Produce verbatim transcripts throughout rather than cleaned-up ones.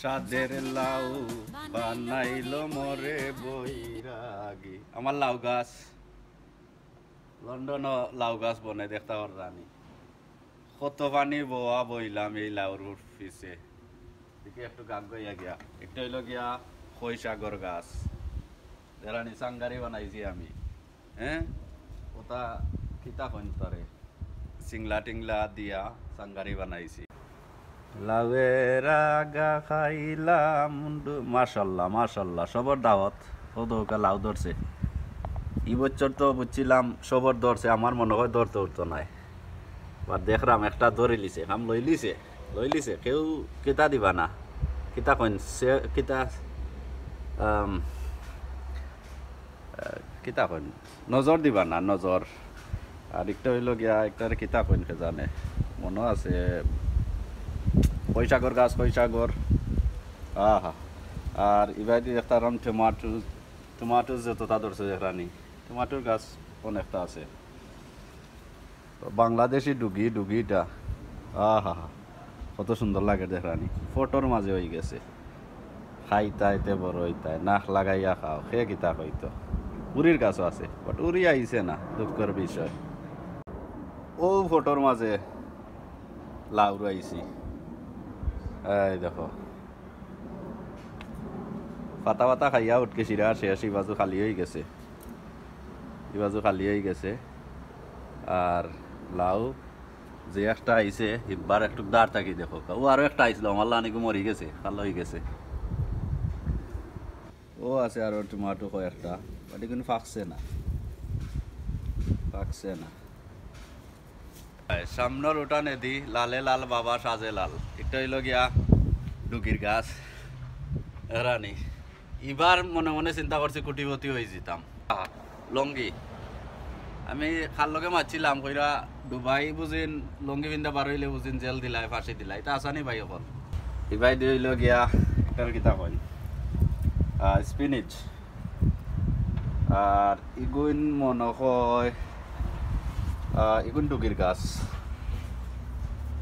সাদের লাউ বানাইলো মোরে বৈরাগী। আমার লাউ গাছ, লন্ডনও লাউ গাছ বনে, দেখতা পাররানি। কত পানি বওয়া বইলাম এই লাউর পিছে। দেখি একটু গাগ গইয়া গিয়া। একটা অইলো গিয়া খই সাগর গাছ। দেখরানি চাঙ্গারি বানাইছি আমি। হ্যাঁ? ওটা কিতা কইন তারে? সিংলা টিংলা দিয়া চাঙ্গারি বানাইছি। লাউয়ের আগা খাইলাম ডু-, মাশাল্লাহ, মাশাল্লাহ, সবর দাওয়াত। ও দৌকা লাউ ধরছে। ই বছর তো বুঝছিলাম সবর ধরছে, আমার মনে হয় ধরতে উঠতো নাই। বা দেখরাম একটা ধরিলিছে, কাম লইলিছে, লইলিছে। কেউ কিতা দিবা না, কিতা কইন, সে কিতা, আম, আহ, কিতা কইন, নজর দিবা না, নজর। আর একটা অইলো গিয়া, একটারে কিতা কইন কে জানে, মনো আছে, খই সাগর গাছ, খই সাগর। আহা। আর ইবাদি দেখতারাম টমেটো, টমেটো যতটা ধরছে দেখরানি, টমেটোর গাছ অনেকটা আছে। বাংলাদেশি ডুগি, ডুগিটা। আহা হা, কত সুন্দর লাগে দেখরানি। ফটোর মাঝে অই গেছে। খাইতায় তে বড় অইতায়, নাক লাগাইয়া খাও, কে কিতা কইতো। উরির গাছও আছে, but উরি আইছে না, দুঃখর বিষয়। ও ফটোর মাঝে লাউ রইছি। এই দেখো। ফাতা ফাতা খাইয়া উঠকে শিরা শেষ, ই বাজু খালি অই গেছে, ই বাজু খালি অই গেছে। আর লাউ যে একটা আইছে, হিব্বার একটু দাঁড় থাকি দেখো। ও আরো একটা আইছিল, আমার লানিগু মরি গেছে, খাল অই গেছে। ও আছে আরো টমেটো কয়েকটা, but ইগুন ফাকছে না, ফাকছে না। সামনর উঠানেদি লালে লাল বাবা সাজে লাল। একটা অইলো গিয়া ডুগির গাছ। এরানি। ইবার মনে মনে চিন্তা করছি কোটিপতি অই যিতাম। আহ, লঙ্গি। আমি কার লগে মাতছিলাম কইরা, ডুবাই বুঝিন, লঙ্গি পিন্দা বার অইলে বুঝিন জেল দিলাই, ফাঁসি দিলাই। ইতা আসানি ভাই অকল। ইবাইদি অইলো গিয়া, এটার কিতা কইন? আহ, spinach। আর ইগুন মনো কয়, আহ, ইগুন ডুগির গাছ।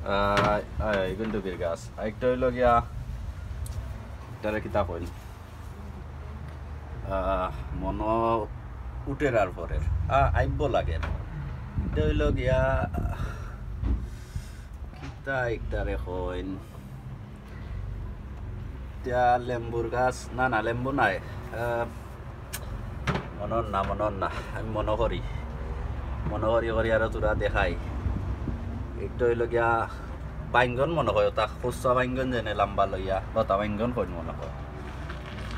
আহ, আহ, ইগুন ডুগির গাছ। আরেকটা অইলো গিয়া, এটারে কিতা কইন? আহ, মনো উঠের আর পরের। আহ, আইব্য লাগের। এটা অইলো গিয়া, কিতা একটারে কইন? ইটা লেম্বুর গাছ, না, না, লেম্বু নায়। আহ, মনর না, মনর না। আমি মনো করি, মনো করি করি আরো থুড়া দেখাই। একটা অইলো গিয়া বাইঙ্গন মনো কয়, ওটা খুচা বাইঙ্গন যেনে লম্বা লইয়া, লতা বাইঙ্গন কইন মনো কয়।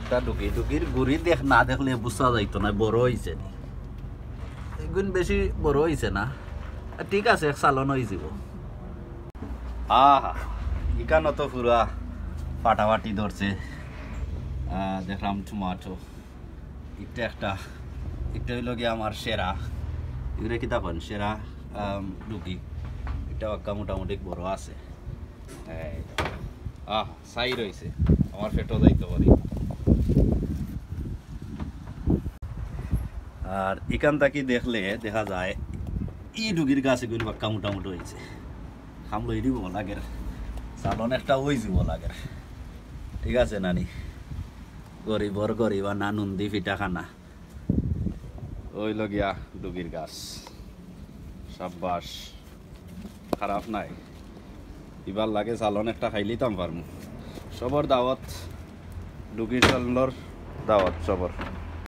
ইটা ডুগি, ডুগির গুড়ি দেখ, না দেখলে বুঝা যাইতো না, বড় অইছে নি। এগুন বেশি বড় অইছে না। ঠিক আছে, এক সালন অই যিবো। আহা, ইখানো তো পুরা ফাটাফাটি ধরছে। আহ, দেখরাম টমেটো। ইটা একটা, ইটা অইলো গিয়া আমার সেরা। ইগুরে কিতা কইন? সেরা, আম, ডুগি। ইটা বাক্কা মোটামুটি বড় আছে। এই, আহ, চাইর অইছে। আমার পেটো যাইতো পারি। আর ইখান থাকি দেখলে দেখা যায়, ই ডুগির গাছ ইগুন বাক্কা মোটামুটি অইছে। কাম লই দিব লাগের, সালন একটা অই যিবো লাগের। ঠিক আছে নানি? গরিবর গরিব আনা, নুন্দি ফিটা খানা। অইলো গিয়া ডুগির গাছ। সাব্বাস। খারাপ নায়। ইবার লাগে সালন একটা খাইলিতাম পারমু। সবর দাওয়াত, ডুগির সালনর দাওয়াত সবর।